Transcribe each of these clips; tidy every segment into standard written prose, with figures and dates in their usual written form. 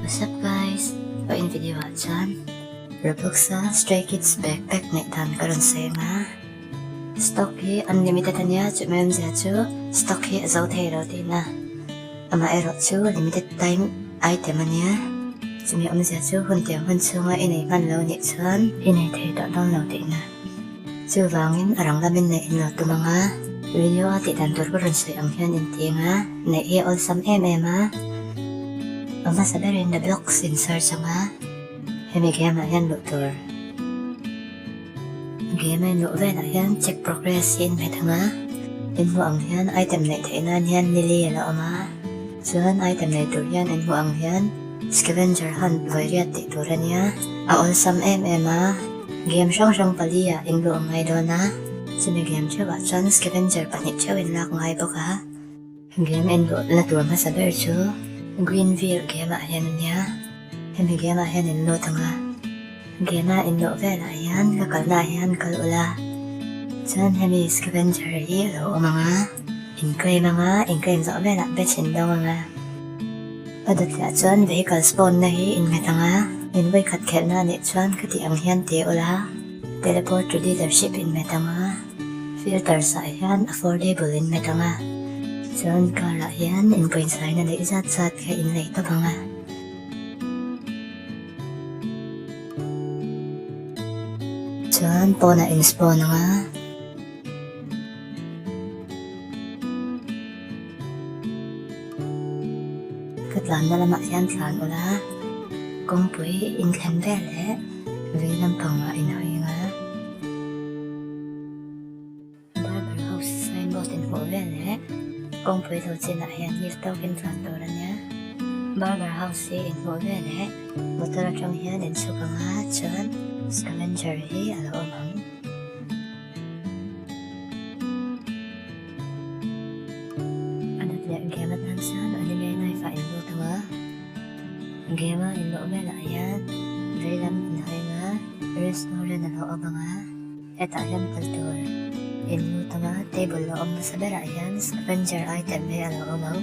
What's up guys? Vawiin video ah chuan Roblox a Stray Kids backpack neih dan ka rawn sawi ang a. Stock hi unlimited a nia, chumi awmzia chu stock hi a zo thei lo tihna. Amaherawh chu limited time item a nia, chumi awmzia chu hun tiang hun chhunga i nei hman lo nih chuan i nei thei tawh dawn lo tihna. Chuvangin a rang lamin neih in lo tum ang a, video a tih dan tur ka rawn sawi ang hian in ti ang a, neih hi a awlsam em em a. A hmasa berin the blocks in search ang a, hemi game ah hian luh tur. Game a in luh velah hian check progress hi in hmet ang a, in hmuh ang hian item neih theih nan hian nili a la awm a, chuan item nei tur hian in hmuh ang hian scavenger hunt vawi riat tih tur a nia, a awlsam em em a. Game hrang hrang pali ah in luh a ngai dawn a, chumi game theuh ah chuan scavenger pahnih theuh in lak ngai bawk a. Game en luh na tur hmasa ber chu Greenville game ah hian a nia, hemi game ah hian in lut ang a, game a in luh velah hian ka kalna ah hian kal ula, chuan hemi scavenger hi a lo awm ang a, in claim ang a, in claim zawh velah batch in dawng ang a. A dawtliah chuan vehicle spawn na hi in nghet ang a, in vawikhat khelhna anih chuan ka tih ang hian ti ula, teleport to dealership in nghet ang a, filters ah hian affordable in nghet ang a, chuan car ah hian in pawinsaina neih zat zat kha in lei tawp ang a. Chuan pawnah in spawn ang a. Ka tlanna lamah hian tlan ula, kawngpui inthlen vel leh vei lampangah inhawi ang a. Barber House signboard inhmuh vel leh kawngpui lo chinah hian hil tawkin tlan tur a nia. Barber House hi inhmuh vel leh motor atang hian inchhuk ang a, chuan scavenger hi a lo awm ang. A dawt leh game atan chuan anime knife ah in lut ang a, game a in luh velah hian veilam in hawi ang a, restaurant a lo awm ang a, hetah hian kal tur in lut ang a, table lo awm nasa berah hian scavenger item hi a lo awm ang.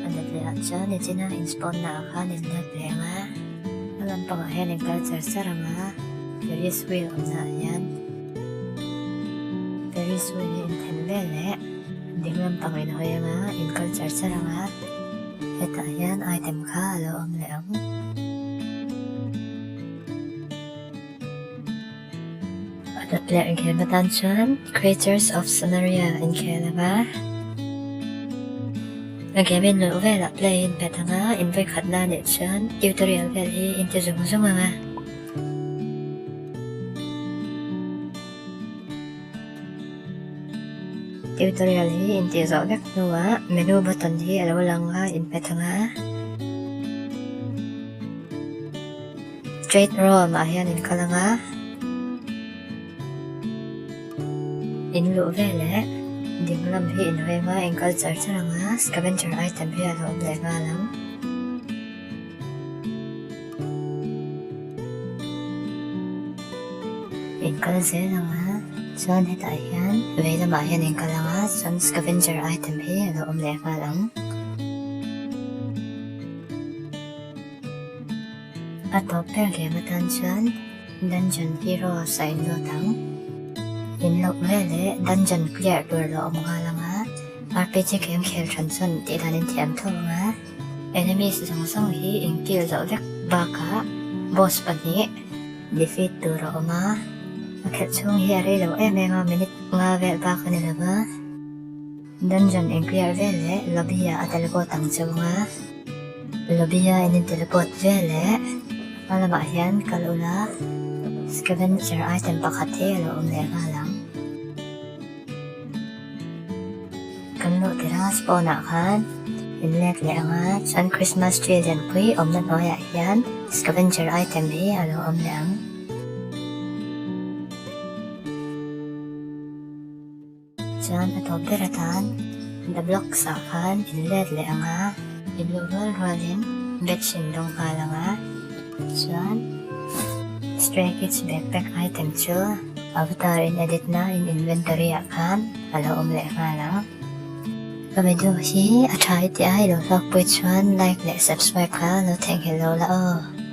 A dawt leh ah chuan nichina in spawn na ah khan in let leh ang a. A lampangah hian in kal char char ang a, Ferris wheel awmna ah hian Ferris wheel hi in then vel leh ding lampang in hawi ang a, in kal char char ang a, hetah hian item kha a lo awm leh ang. A dawt leh game atan chuan Creatures of Sonaria in khel ang a, a game in luh velah play in pet ang a, in vawikhatna anih chuan tutorial vel hi in ti zung zung ang a. Tutorial hi in tih zawh vek hnuah menu button hi a lo lang a, in pet ang a. Straight roam ah hian in kal ang a, in luh veleh ding lam hi in hawi ang a, in kal char char ang a, scavenger item hi a lo awm leh nghal ang. In kal zel ang a, chuan hetah hian vei lamah hian in kal ang a, chuan scavenger item hi a lo awm leh nghal ang. A tawp ber game atan chuan Dungeon Heroes a inlut ang. In loh veleh Dungeon clear tur lo awm nghal ang a, RPG game khel than chuan tih dan in thiam tho ang a. Enemies zawng zawng hi in kill zawh vek bakah boss pahnih defeat tur a awm a. A khelh chhung hi a rei lo em em a, minute nga vel bak a ni lo va. Dungeon in clear veleh lobby ah a teleport ang cheu ang a. Lobby a in teleport veleh hma lamah hian kal ula scavenger item pakhat hi a lo awm leh nghal ang. Kan luh tirh a spawn ah khan in let leh ang a chuan Christmas tree lianpui awmna hnuaiah hian scavenger item hi a lo awm leh ang. Chuan a tawp ber atan The Blocks ah khan in let leh ang a, in luh rual rualin batch in dawng nghal ang a, chuan Stray Kids backpack item chu avatar in edit na in inventory ah khan a lo awm leh nghal ang. Ka video hi a tha i tih a i lo hlawkpui chuan like leh subscribe kha lo theihnghilh lo la aw.